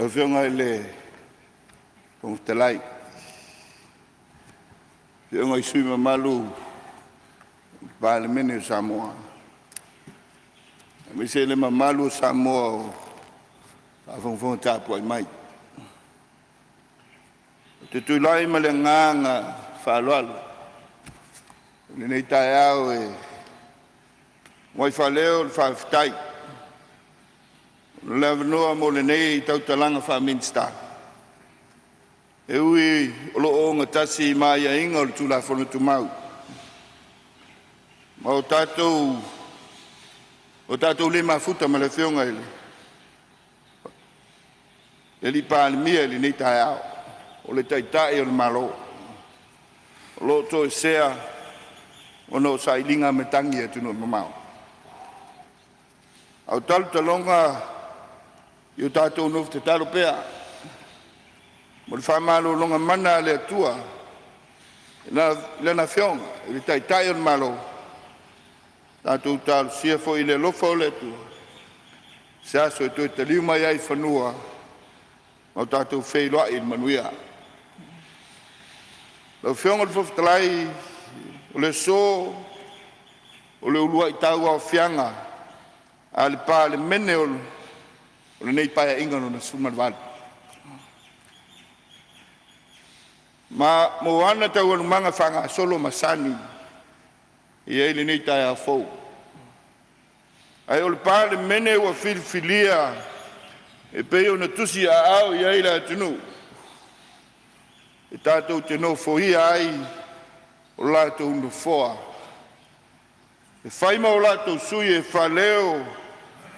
Lau Afioga i le Fofoga Fetalai, afioga i sui usufono mamalu o le Palemene o Samoa, aemaise le mamalu o Samoa o faafogafoga tapuai mai. Ou te tulai ma le agaga faaaloalo i lenei taeao e muai faaleo le faafetai mo le avanoa mo lenei tautalaga faa-Minisita. E ui o lo o ogatasi ma aiaiga o le Tulafono Tumau ma o tatou le mafuta ma le Afioga i le Palemia i lenei taeao, o le Taitai o le Malo o lo o toesea ona o sailiga matagi i atunuu mamao. Ae talu taloga ia tatou nofo tatalo pea mo le faamalologa mana a le Atua i Lana Afioga i le Taitai o le Malo, tatou talosia foi i le alofa o le Atua se aso e toe taliu mai ai i fanua ma o tatou feiloai i le manuia. Lau Afioga i le Fofoga Fetalai, o le aso, o le uluai tauaofiaga a le Palemene o lenei Paeaiga Lona XVIII. Ma mo ana taualumaga faagasolo masani e i ai lenei taeao fou. Ae o le Palemene ua filifilia e pei ona tusiaao i ai le atunuu e tatou te nofoia ai o latou nofoa e fai ma o latou sui e faaleo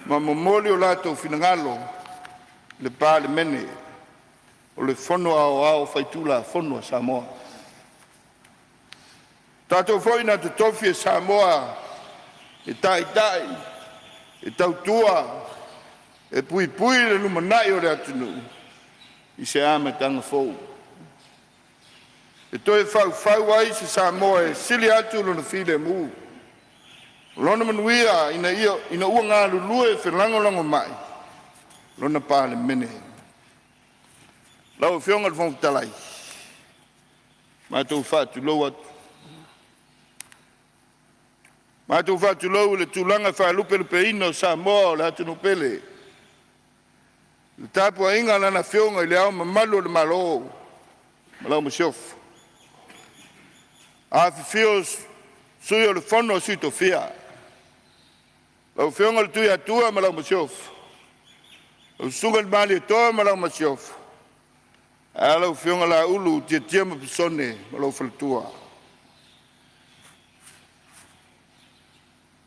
ma momoli o latou finagalo, le Palemene o le Fono Aoao Faitulafono a Samoa. O tatou foi na totofi e Samoa e taitai, e tautua, e puipui le lumanai o le atunuu i se amataga fou, e toe faufau ai se Samoa e sili atu lona filemu, lona manuia ina ua galulue felagolagomai lona Palemene. Lau Afioga i le Fofoga Fetalai, matou te faatulou atu. Matou te faatulou i le tulaga faalupelupeina o Samoa o le atunuu pele, i le tapuaiga a Lana Afioga i Le Ao Mamalu o le Malo ma lau Masiofo. Afifio Sui o le Fono a Sui Tofia, lau Afioga i le Tuiatua ma lau Masiofo, lau Susuga i le Malietoa ma lau Masiofo, ae a lau Afioga Laulu Tiatia ma Pesone ma lou faletua.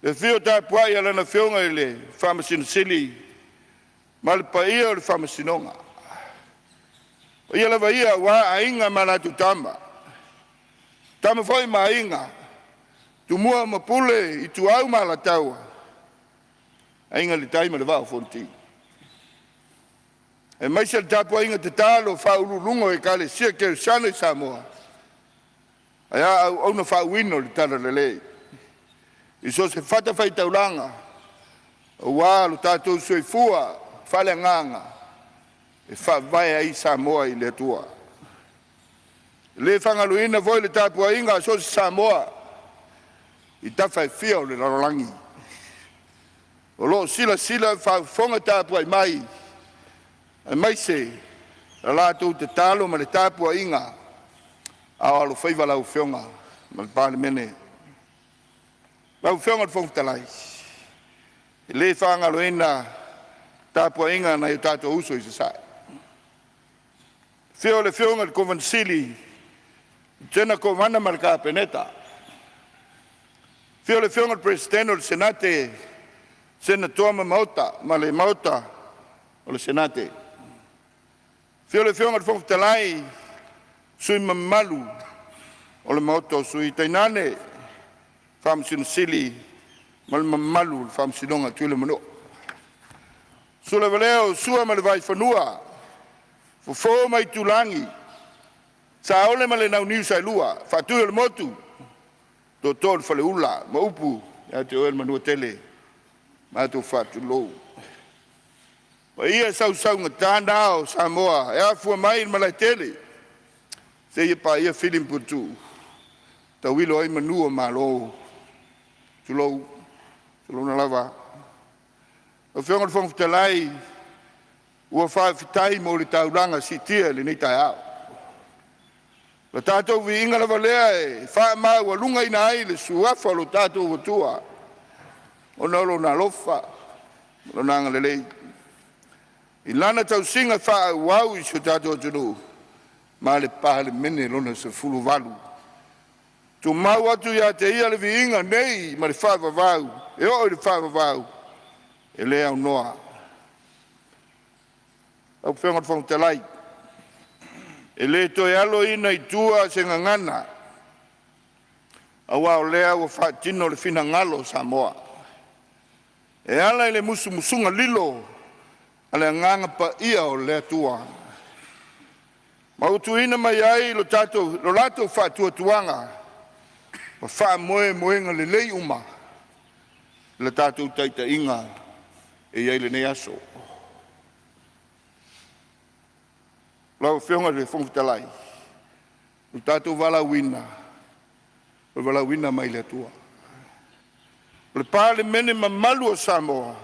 Le afio tapuai a Lana Afioga i le Faamasino Sili ma le paia o le Faamasinoga. O paia lava ia aua Aiga ma latou Tama, Tama foi ma Aiga, Tumua ma Pule, Ituau ma Alataua, Aiga i le Tai ma le Vaa o Fonoti, aemaise le tapuaiga tatalo a faauluuluga o Ekalesia Kerisiano i Samoa, ae a auauna faauuina o le talalelei i so o se fatafaitaulaga aua lo tatou soifua faaleagaga e faavae ai Samoa i le Atua. E le faagaloina foi le tapuaiga a so o se Samoa i tafa e fia o le lalolagi o lo o silasila ma faafofoga tapuai mai, aemaise la latou tatalo ma le tapuaiga a o alofaiva lau Afioga ma le Palemene. Lau Afioga i le Fofoga Fetalai, e le faagaloina le tapuaiga a nai o tatou uso i Sasae, afio le Afioga i le Kovana Sili, Lutena Kovana ma le Kapeneta, afio le Afioga i le Peresetene o le Senate, Senatoa ma le Maota o le Senate, afio le Afioga i le Fofoga Fetalai ma sui usufono mamalu o le Maota o Sui, tainane Faamasino Sili ma le mamalu o le Faamasinoga a Tui le Manu'a. Susu lava lea o Sua ma le Vaifanua, Fofo ma Aitulagi, Saole ma le Launiu Saelua, Faatuiolemotu, Tootoo o le Faleula ma upu ia te oe le Manuatele. Matou te faatulou. Paia sausaugata na o Samoa e afua mai i le Malaetele seia paia Fili ma Puletuu, tauilo ai manu o Malo. Tulou, tulouna lava. Lau Afioga i le Fofoga Fetalai, ua faafetai mo le taulaga siitia i lenei taeao. O le tatou viiga lava lea e faamaualugaina ai le suafa o lo tatou Atua, ona o Lona alofa ma Lona agalelei i Lana tausiga faaauau i si o tatou atunuu ma le Palemene lona 18. E tumau atu ia te Ia le viiga nei ma le faavavau, e oo i le faavavau, e le aunoa. Lau Afioga i le Fofoga Fetalai, e le toe aloina i tua se gagana aua o lea ua faatino le finagalo o Samoa e ala i le musumusuga lilo a le Agaga Paia o le Atua, ma ua tuuina mai ai lo latou faatuatuaga ma faamoemoega lelei uma i le tatou taitaiga e i ai lenei aso. Lau Afioga i le Fofoga Fetalai, ua tatou valaauina, o le valaauina mai le Atua. O le Palemene mamalu o Samoa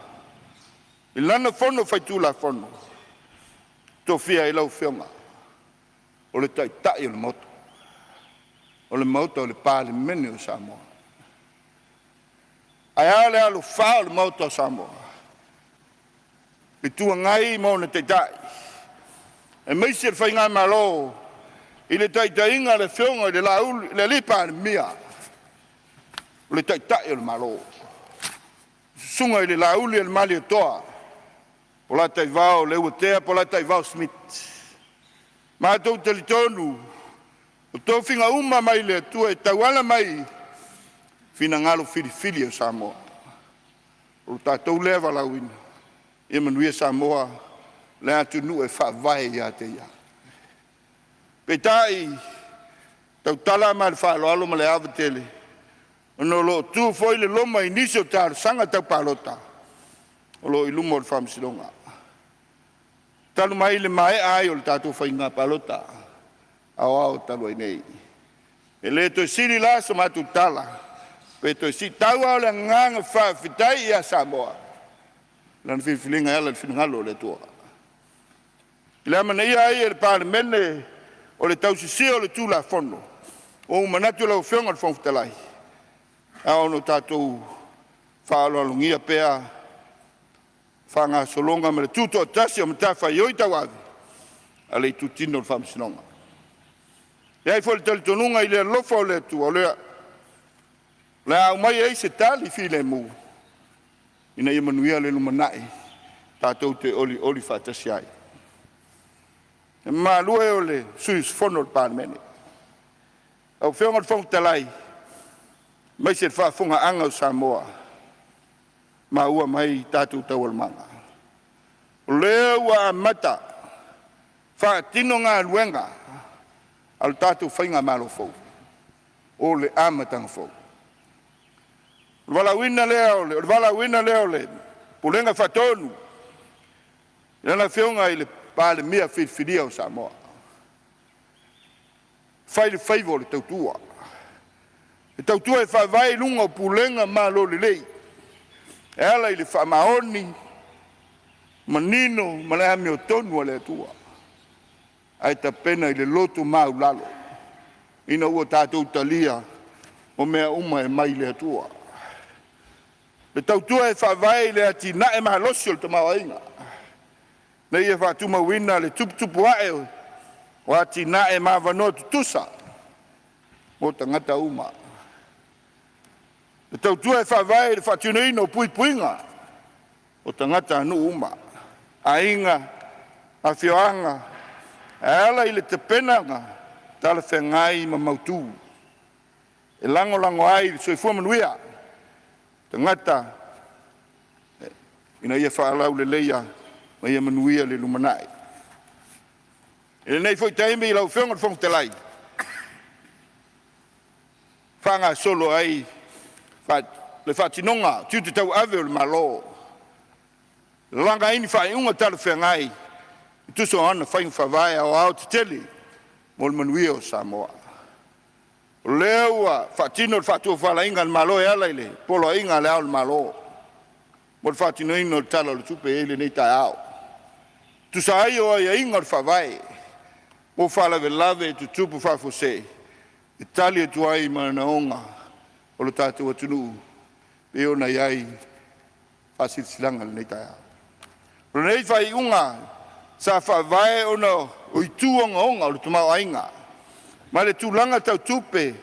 i lana Fono Faitulafono, e tofia ai lau Afioga o le Taitai o le Maota, o le Palemene o Samoa. Ae a le alofā o le Maota o Samoa? Itu Agai ma ona Taitai, aemaise le Faigamalo i le taitaiga a le Afioga i le Palemia, o le Taitai o le Malo. Susuga i le Lauli a le Malietoa Polataivao Leuatea Polataivao Schmidt. Matou te talitonu o tofiga uma mai le Atua e tauala mai i finagalo filifili o Samoa. O lo tatou lea valaauina, ia manuia Samoa, le atunuu e faavae ia te Ia. Peitai, e tautala ma le faaaloalo ma le ava tele, ona o lo o tu foi le loma i nisi o talosaga tau palota o lo o i luma o le Faamasinoga, talu mai le maea ai o le tatou faiga palota aoao talu ai nei. E le toe sili la se matou tala pe toe sii, tau lava o le agaga faafetai ia Samoa i lana filifiliga e ala i le finagalo o le Atua. I le amanaia ai e le Palemene o le tausisia o le Tulafono, ua ou manatu lau Afioga i le Fofoga Fetalai, e ao ona tatou faaaloalogia pea faagasologa ma le tutoatasi o matafaioi tauave a le itutino o le Faamasinoga. E i ai foi le talitonuga i le alofa o le Atua, o le a aumai ai se tali filemu ina ia manuia le lumanai tatou te olioli faatasi ai. Le mamalu e o sui usufono o le Palemene, lau Afioga i le Fofoga Fetalai aemaise le faafofogaaga a Samoa, maua mai tatou taualumaga, o lea ua amata faatino galuega a le tatou faigamalo fou, o le amataga fou. O le valaauina lea o le Pulega Faatonu i lana Afioga i le Palemia filifilia o Samoa, fai le faiva o le tautua, e tautua e faavae i luga o pulega malo lelei e ala i le faamaoni manino ma le amiotonu a le Atua, ae tapena i le loto maualalo ina ua tatou talia o mea uma e mai le Atua. Le tautua e faavae i le atinae malosi o le tamaoaiga, ina ia faatumauina le tuputupu ae o atinae ma avanoa tutusa mo tagata uma. Le tautua e faavae i le faatinoina o puipuiga o tagatanuu uma, aiga, afioaga e ala i tapenaga talafeagai ma mautu e lagolago ai le soifua manuia o tagata ina ia faalauleleia ma ia manuia le lumanai. I lenei foi taimi lau Afioga i le Fofoga Fetalai, faagasolo ai le faatinoga o tiute tauave o le Malo. Lalaga ai ni faaiuga talafeagai e tusa o ana faiga faavae aoao tetele mo le manuia o Samoa. O lea ua faatino le faatofalaiga a le Malo e ala i le Poloaiga a Le Ao o le Malo mo le faatinoina o le Tala o le Tupe e i ai lenei taeao, e tusa ai o aiaiga o le Faavae mo Faalavelave Tutupu Faafuasei, e tali atu ai i manaoga o le tatou atunuu e pei ona i ai faasilasilaga i lenei taeao. O lenei faaiuga sa faavae ona o itu ogaoga o le tamaoaiga ma le tulaga tau tupe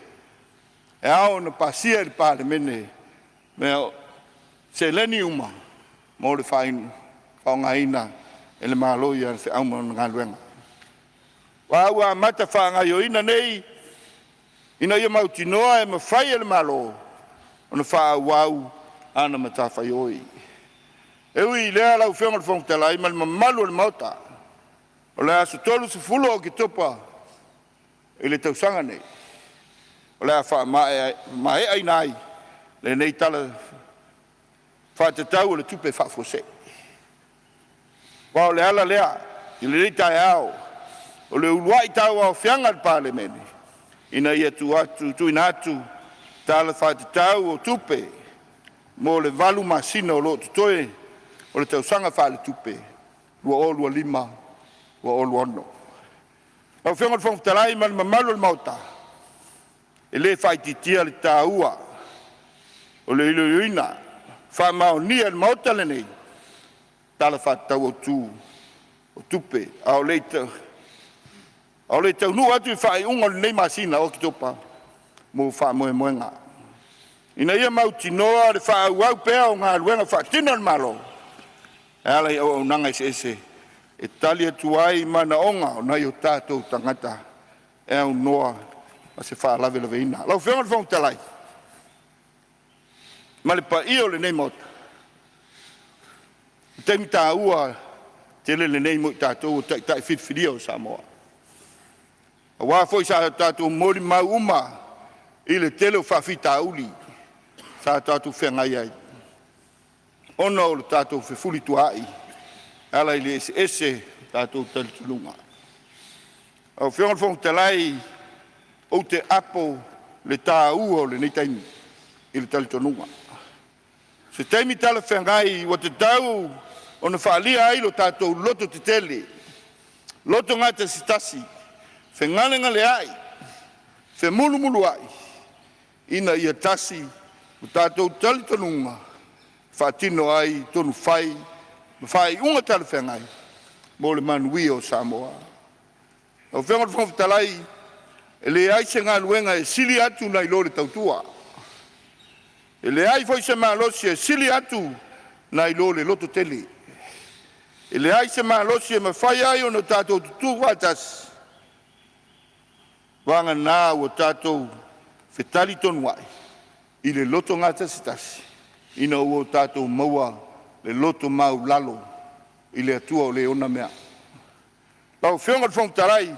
e ao ona pasia e le Palemene mea seleni uma mo le faaaogaina e le Malo i ana feau ma ana galuega. A ua amata faagaoioiga nei ina ia mautinoa e mafai e le Malo ona faaauau ana matafaioi. E ui i lea lau Afioga i le Fofoga Fetalai ma le mamalu o le Maota, o le aso 30 o Oketopa i le tausaga nei, o le a faamaeaina ai lenei Tala Faatatau o le Tupe Faafuasei. Aua o le ala lea i lenei taeao o le uluai tauaofiaga a le Palemene ina ia tuuina atu Tala Faatatau o Tupe mo le 8 masina o lo o totoe o le tausaga faaletupe 2025/2026. Lau Afioga i le Fofoga Fetalai ma le mamalu o le Maota, e le faaitiitia le taua o le iloiloina faamaonia e le Maota lenei Tala Faatatau Autu o Tupe a o le i taunuu atu i le faaiuga o lenei masina o Oketopa mo faamoemoega, ina ia mautinoa le faaauau pea o galuega faatino a le Malo e ala i auaunaga eseese e tali atu ai i manaoga o nai o tatou tagata e aunoa ma se faalavelaveina. Lau Afioga i le Fofoga Fetalai ma le paia o lenei Maota, o le taimi taua tele lenei mo i tatou o Taitai filifilia o Samoa, aua foi sa tatou molimau uma i le tele o faafitauli sa tatou feagai ai ona o le tatou fefulituaai e ala i le eseese o tatou talitonuga. Lau Afioga i le Fofoga Fetalai, ou te apo le taua o lenei taimi i le talitonuga, o se taimi talafeagai ua tatau ona faaalia ai lo tatou loto tetele, loto gatasitasi, fegalegaleai, femulumuluai, ina ia tasi lo tatou talitonuga e faatino ai tonu fai ma faaiuga talafeagai mo le manuia o Samoa. Lau Afioga i le Fofoga Fetalai, e leai se galuega e sili atu nai lo le tautua. E leai foi se malosi e sili atu nai lo le loto tele. E leai se malosi e mafai ai ona tatou tutu faatasi, vagana ua tatou fetalitonuai i le loto gatasitasi ina ua tatou maua le loto maualalo i le Atua o le ona mea. Lau Afioga i le Fofoga Fetalai, o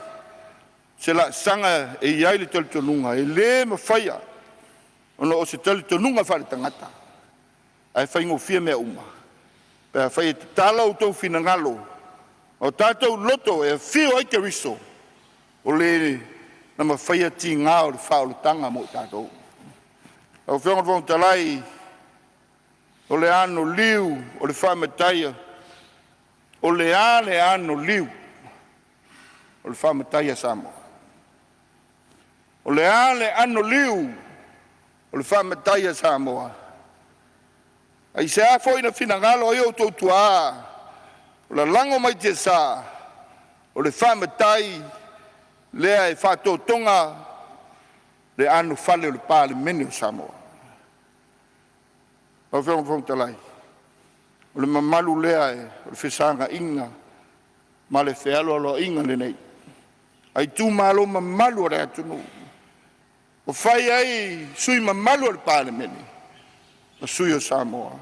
se laasaga e i ai le talitonuga, e le mafaia ona o se talitonuga faaletagata ae faigofie mea uma pe afai e tatala outou finagalo ma o tatou loto e afio ai Keriso o Le na mafaia tiga o le faaolataga mo i tatou. Lau Afioga i le Fofoga Fetalai, o le anoliu o le faamatai o le a le anoliu o le faamatai a Samoa? O le a le anoliu o le faamatai a Samoa? Aisea foi na finagalo ai outou tuaa lalago mai tiasa o le faamatai lea e faatotoga le anofale o le Palemene o Samoa? Lau Afioga i le Fofoga Fetalai, o le mamalu lea o le fesagaiga ma le fealoaloaiga lenei a itumalo mamalu o le atunuu ua fai ai sui mamalu o le Palemene ma sui o Samoa.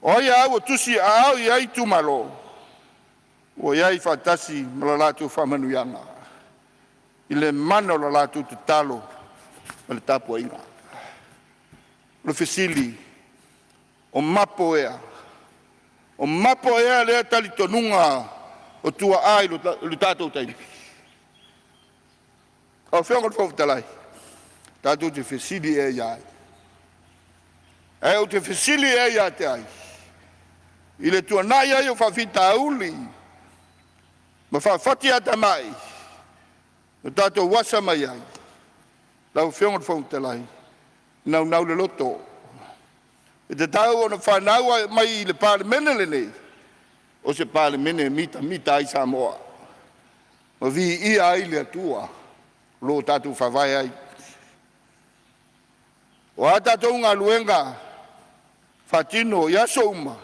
O ai a ua tusiaao i ai itumalo, ua i ai faatasi ma le latou faamanuiaga i le mana o le latou tatalo ma le tapuaiga. O le fesili, o mapo ea O mapo ea lea talitonuga o tuaa i lo tatou taimi? Lau Afioga i le Fofoga Fetalai, tatou te fesili ea ia ai? Ae ou te fesili ea ia te ai i le tuanai ai o faafitauli ma faafatiatamai na tatou asa mai ai? Lau Afioga i le Fofoga Fetalai, e naunau le loto, e tatau ona fanau mai i le Palemene lenei o se Palemene e mitamita ai Samoa ma viia ai le Atua o lo o tatou faavae ai. O a tatou galuega faatino i aso uma,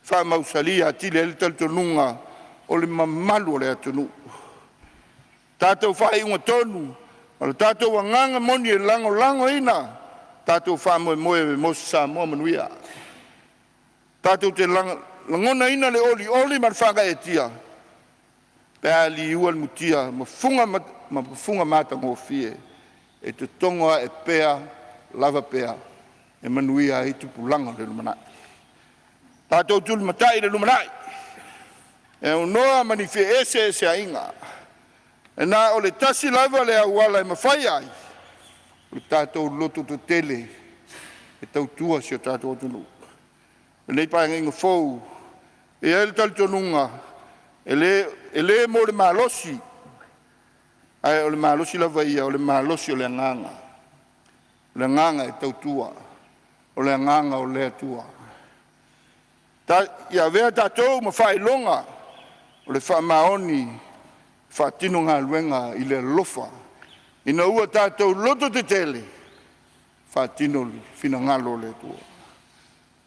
faamausali atili ai le talitonuga o le mamalu o le atunuu. Tatou faaiuga tonu ma le tatou agaga moni e lagolagoina tatou faamoemoe mo se Samoa manuia. Tatou te lagonaina le olioli ma le faagaeetia pe a liua le mutia ma fuga matagofie e totogo ae pea lava pea e manuia ai tupulaga o le lumanai. Tatou tulimatai i le lumanai e aunoa ma ni feeseeseaiga. E na o le tasi lava le auala e mafai ai, o le tatou lototetele e tautua si o tatou atunuu. O lenei Paeaiga fou, e i ai le talitonuga, e le mo le malosi, ae o le malosi lava ia o le malosi o le agaga, o le agaga e tautua, o le agaga o le Atua. Ia avea tatou ma faailoga o le faamaoni e faatino galuega i le alofa, ina ua tatou lototetele, faatino le finagalo o le Atua.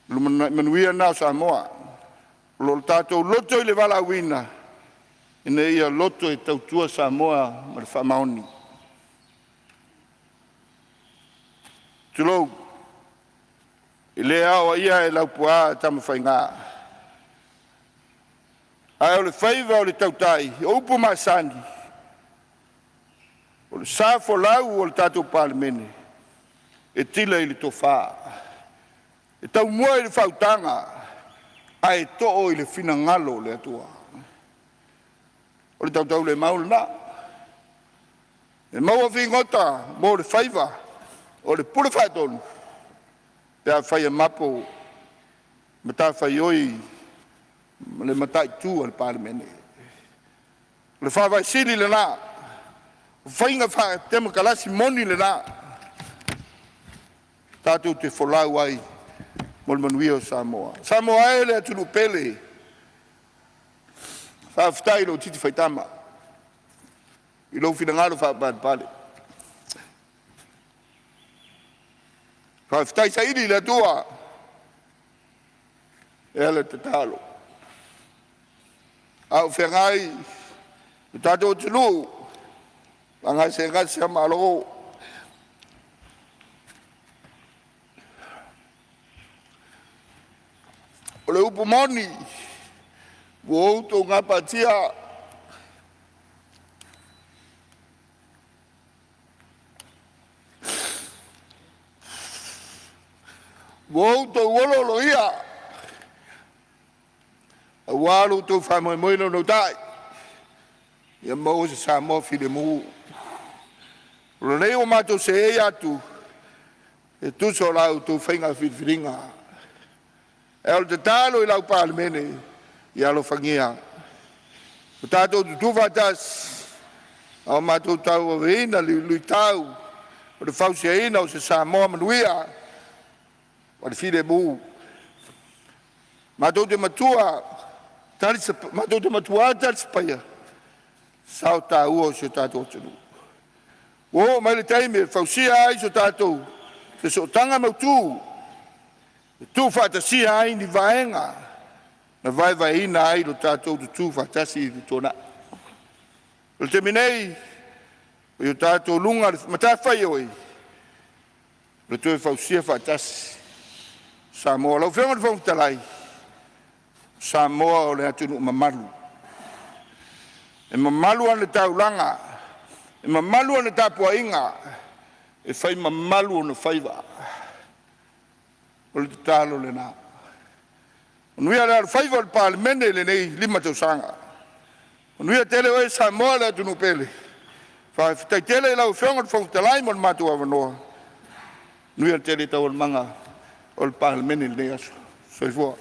Lumanai manuia lena o Samoa. O lo tatou loto i le valaauina, ina ia loto e tautua Samoa ma le faamaoni. Tulou, e le aoaia e Laupua Tamafaiga, a o le faiva o le tautai. O upu masani, o le sa folau o le tatou Palemene, e tila i le tofa, e taumua i le faautaga, ae too i le finagalo o le Atua. O le tautaulemau lena. E maua figota mo le faiva o le Pule Faatonu pe afai e mapo matafaioi ma le mataitu a le Palemene. O le faavae sili lena, o faiga faatemokarasi moni lena, tatou te folau ai mo le manuia o Samoa. Samoa e le atunuu pele, faafetai i lou titi faitama i lou finagalo faapalepale. Faafetai saili i le Atua e ala i le tatalo. A o feagai lo tatou atunuu ma gasegase malo, o le upu moni, ua outou gapatia. Ua outou olooloia aua lo outou faamoemoe naunautai, ia maua se Samoa filemu. O lenei ua matou seei atu e tusa o la outou faiga filifiliga. Ae o le tatalo i lau Palemene, ia alofagia o tatou tutu faatasi a o matou tauaveina le luitau o le fausiaina o se Samoa manuia ma le filemu. Matou te matua talisapaia le sao taua o si o tatou atunuu. Ua oo mai le taimi e fausia ai so tatou sootaga mautu e tuufaatasia ai ni vaega na vaevaeina ai lo tatou tutu faatasi i le tuanai. O le taimi nei, ua i tatou luga le matafaioi o le toe fausia faatasi o Samoa. Lau Afioga i le Fofoga Fetalai, o Samoa o le atunuu mamalu, e mamalu ana taulaga, e mamalu ana tapuaiga, e fai mamalu ona faiva. O le tatalo lena, Manuia le alofaiva o le Palemene i lenei 5 tausaga. Manuia tele oe Samoa le atunuu pele. Faafetai tele i lau Afioga i le Fofoga Fetalai mo le matou avanoa. Manuia tele taualumaga o le Palemene i lenei aso. Soifua.